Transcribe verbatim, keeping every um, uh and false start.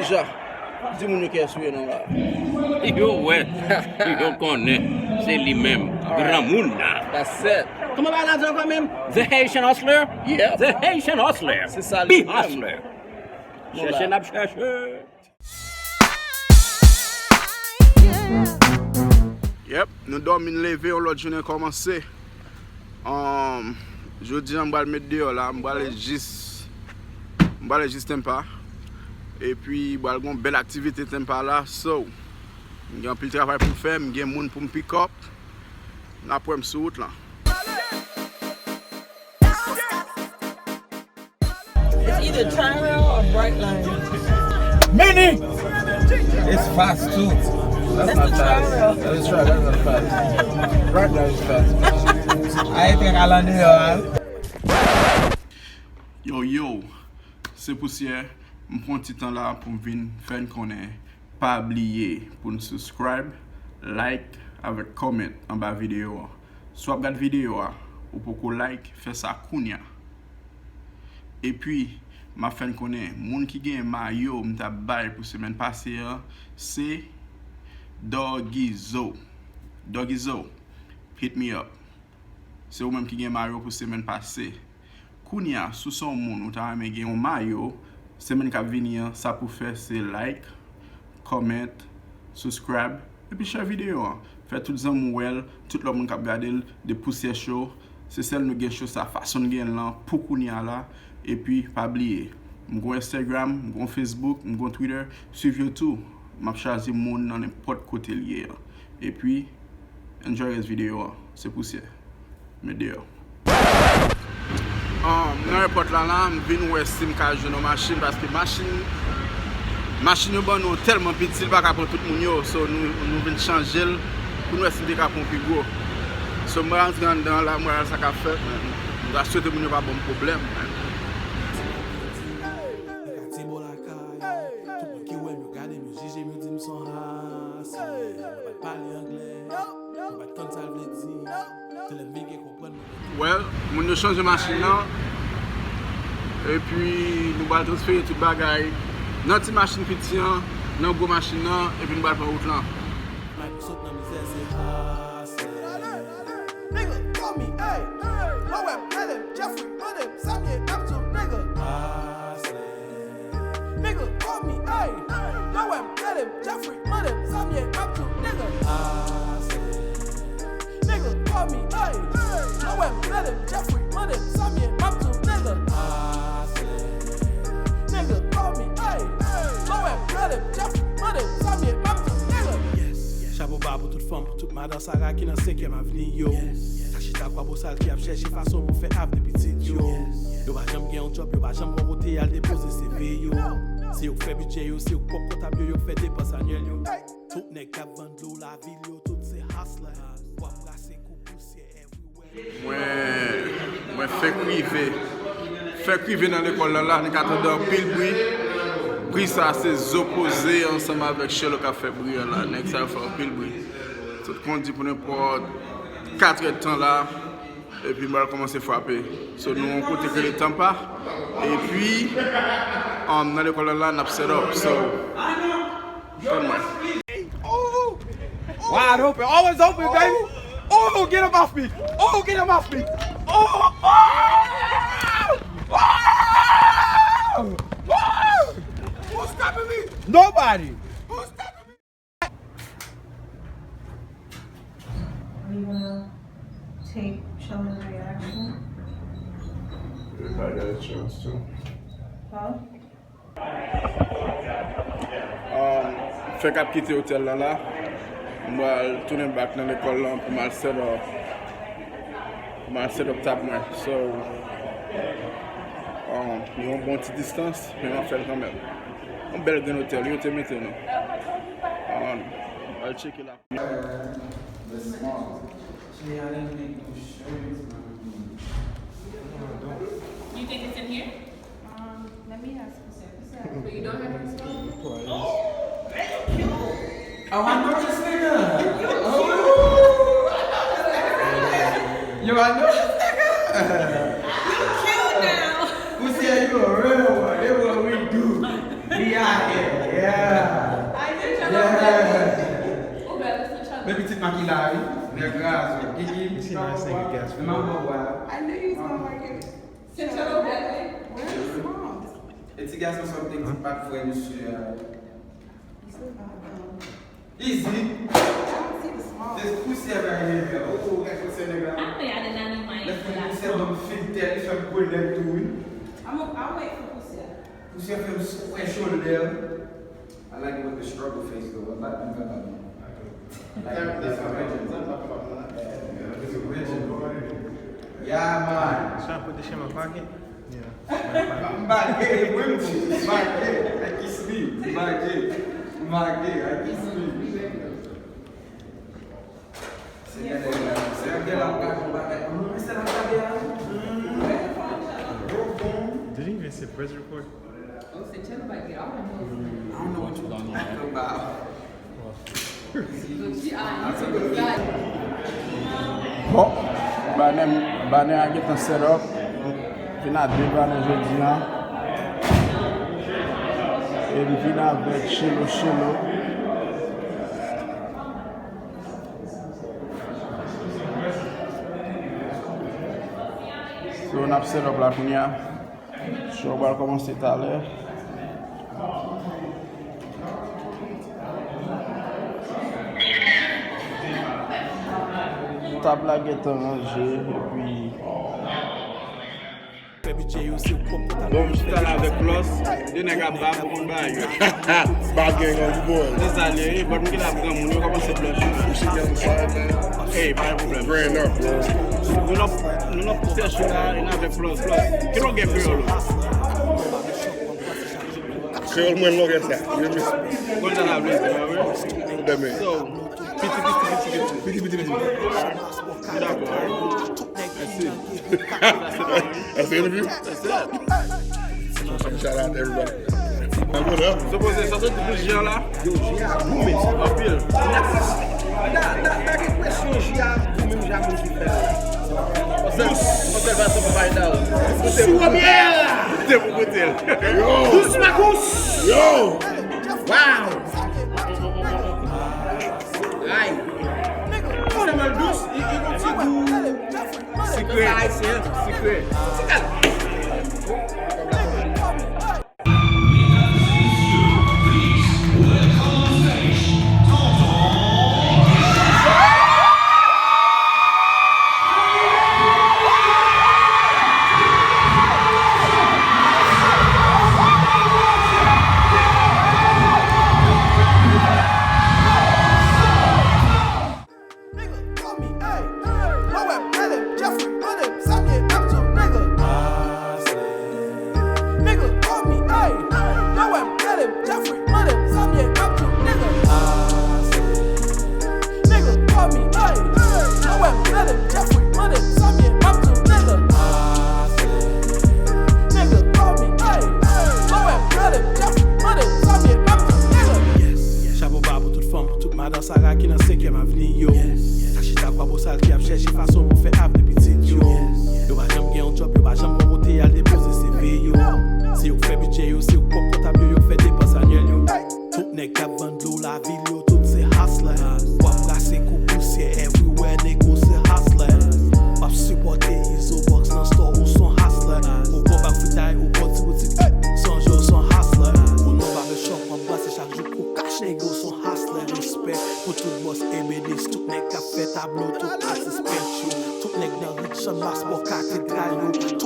Deja, di moun yo kiyès ou ye non la. Yo wè, yo konnen, se li menm, granmoun nan. That's it. Kòman bagay la di ankò menm? The Haitian Hustler? Yeah. The Haitian Hustler. Se sa li menm. Be Hustler. Chèche n ap chèche. Yep, nou dòmi n leve, yon lòt jounen kòmanse. Um, jodi a m pral met deyò la, m prale jis, m prale jis Tampa. Epi pral gen yon bèl aktivite Tampa la. So, m gen anpil travay pou m fè, m gen moun pou m pick up. N ap wè m sou wout lan. It's either Tyrell or Brightline. Mini! It's fast too. That's not fast. That's Tyrell. That's Tyrell. That's not fast. Brightline is fast. Ay, te ka lande yo, al. Yo, yo, se Pousyè. M pran ti tan la pou m vin fè n konnen. Pa bliye pou n subscribe, like, avèk comment anba videyo an. Si w ap gad videyo a, ou poko like, fè sa kounya. Epi, m ap fè n konnen, moun ki gen mayo m t ap bay pou semèn pase an, se Doggy Zo. Doggy Zo, hit me up. Se ou menm ki gen mayo pou semèn pase. Kounya, si w se yon moun ou ta renmen gen yon mayo, semèn k ap vini an, sa pou w fè se like, comment, subscribe, epi share videyo an. Fè tout zanmi w wè l, tout lòt moun k ap gade l, de Pousyè Show. Se sèl nou gen show sa fason n gen l lan pou kounya la. Epi, pa bliye, m gon Instagram, m gon Facebook, m gon Twitter, swiv yo tou. M ap chwazi moun nan nenpòt kote l ye an. Epi, enjoy rès videyo an. Se Pousyè. Met deyò. Ah, m nan èpòt la la, m vin wè si m ka jwenn yon machin, paske machin, machin yo ban nou tèlman piti, li pa ka pran tout moun yo. So, nou, nou vin chanje l pou n wè si n te ka pran yon pi gwo. So, m pral rantre anndan la, m pral sa k ap fèt, men m ta swete moun yo pa ban m pwoblèm, men. Nan katye bò lakay, tout moun ki wè m, yo gade m, yo jije m, yo di m se yon hasle. Mwen pa t pale anglè, mwen pa t konn sa l vle di. Se lè m vin gen konprann mwen. Well, moun yo chanje machin nan. Epi nou pral transfere tout bagay nan ti machin piti an, nan gwo machin nan, epi nou pral pran wout lan. Mwen sot nan mizè, se hasle. Nigga, call me, hey. Lowell, Ellen, Jeffrey, Money, Samye, Abdul, nigga. Hasle. Nigga, call me, hey. Lowell, Ellen, Jeffrey, Money, Samye, Abdul, nigga. Hasle. Nigga, call me, hey. Lowell, Ellen, Jeffrey, Money, Samye, Abdul, nigga. Hasle. Nigga, call me, hey. Lowell, Ellen, Jeffrey, Money, Samye, Abdul, nigga. Yes. Chapo ba pou tout fanm, pou tout madan Sara ki nan senkyèm avni yo. Yes. Sa chita kwa bosal ki ap chèche fason pou fè avni pitit yo. Yes. Yo pa janm gen yon djòb, yo pa janm gon kote y al depoze C V yo. Se yo k fè bidjè yo, se yo k pwòp kontab yo, yo k fè depans anyèl yo. Tout nèg k ap vann dlo lavil yo, tout se hustlers. W ap brase kou pousyè everywhere. Mwen, mwen fèk rive. Fèk rive nan lekòl lan la, nou ka tande anpil bri. Bri sa se zo poze ansanm avèk Sherlock k ap fè bri an la. Nèg sa yo fè anpil bri. Tout kondi pou nenpòt katrè tan la. Epi m pral kòmanse frape. So, nou yon kote ki rele Tampa. Epi, um, nan lekòl la, n ap set up. So, tann mwen. Wide open. Always open, baby. Oh, get him off me. Oh, get him off me. Oh, oh, oh, oh. Who's stopping me? Nobody. Who's stopping me? Are you gonna take Shelly's reaction? If I get a chance to. Huh? Um, fèk ap kite otèl la la. M pral tounen back nan lekòl lan pou m al set up. Pou m al set up tab mwen. So, um, yon bon ti distans, men m ap fè l kanmenm. Yon bèl grenn otèl, yo te mete nou. Um, al tcheke la. She had a big no shirt, man. You think it's in here? Um, let me ask Pousyè. Pousyè. But you don't have any smoke? Oh, man, you cute. Oh, I know this nigga. You cute. Oh, I know this nigga. Yo, I know this nigga. You cute now. Pousyè, you a real one. That's what we do. We out here. Nèg razè, Kiki. You see, now it's like a gas. Mwen mwen wè. I knew you was gonna like it. Where is mom? E ti gason something ti pat frè misye a. Easy. I don't see the small. This pussy ever here. Oh, that pussy nigga. Let's put pussy on fit there. If I'm good, then do it. I'm a, I'll wait for pussy. Pussy fè m squash shoulder. I like it with the struggle face though. I'm not gonna. That's a original. That's a original. Yeah, man. Trying to put this shit in my pocket? Yeah. M bagay, mwen m bagay, I kiss me, m bagay, m bagay, I kiss me. Se gade la, se gade la, gade yon bagay. Mwen se la gade a. Did he even say press record? Oh, se tèl bagay, I don't know. I don't know what you talking about. Bon, banè, banè a gentan set up. Vin a de banè jodi a. E m vin avèk Chelo Chelo. So, n ap set up la kounye a. Show pral kòmanse talè. Tab la gentan ranje, epi Bon, m chita la avèk Floss, de nèg ap ba m konn bagay yo. Bagay yo, boy. Se sa l ye, wi, but m gen ap granmoun, yo kòmanse blanch. Hey, pa gen pwoblèm. Grand up, bro. Nou nan, nou nan pwoblèm la, e n avèk Floss, Floss. Ki longè kreyòl ou? Kreyòl mwen longè sa. Konn sa sa vle di, wi. Dèmen. So, piti, piti, piti, piti. Piti, piti, piti. Ou dakò, wi. That's it. That's the interview? That's it. Shout out to everybody. Supoze sa soti pou Jean la. Yo, Jean a goumen. Anpil. N ap, n ap, n ap gen presyon Jean a goumen, Jean a moun ki fè. Obsèvasyon pou Maydal. Sou Robert! Te pou kote l. Yo! Dous Makous! Yo! Wow! Ay! Tèlman l dous, li, li gon ti gou. Sikré. Sikre. Sikre. Nigga, call me, ayy. Mwen wè Melen, Jeffrey, Melen, Samye, Neptune, nigga. Nigga, call me, ayy. Mwen wè Melen, Jeffrey, Melen, Samye, Neptune, nigga. Nigga, call me, ayy. Mwen wè Melen, Jeffrey, Melen, Samye, Neptune, nigga. Nigga, call me, ayy. Mwen wè Melen, Jeffrey, Melen, Samye, Neptune, nigga. Chapo ba pou tout fanm, pou tout madan Sara ki nan senkyèm avni yo. Sa chita kwa bosal ki ap chèche fason pou fè avni pitit yo. Yo pa janm gen yon djòb, yo pa janm gon kote y al depoze C V yo. Si yo fè bidjè yo, se yo pwòp kontab yo, yo fè depans anyèl yo. Tout nèg k ap vann dlo lavil yo, tout se hustlers. W ap brase kou pousyè everywhere, nego se hustlers. W ap sipòte Izo Box nan store, ou son hustler. Ou bon bak fritay, ou bon ti boutik, se yon jwe, ou son hustler. Ou nan barbershop, w ap brase chak jou kou kach, nego son hustler. Respè pou tout bòs ebenis, tout nèg k ap fè tablo, tout atis penti, tout nèg nan ri Channmas bò katedral yo.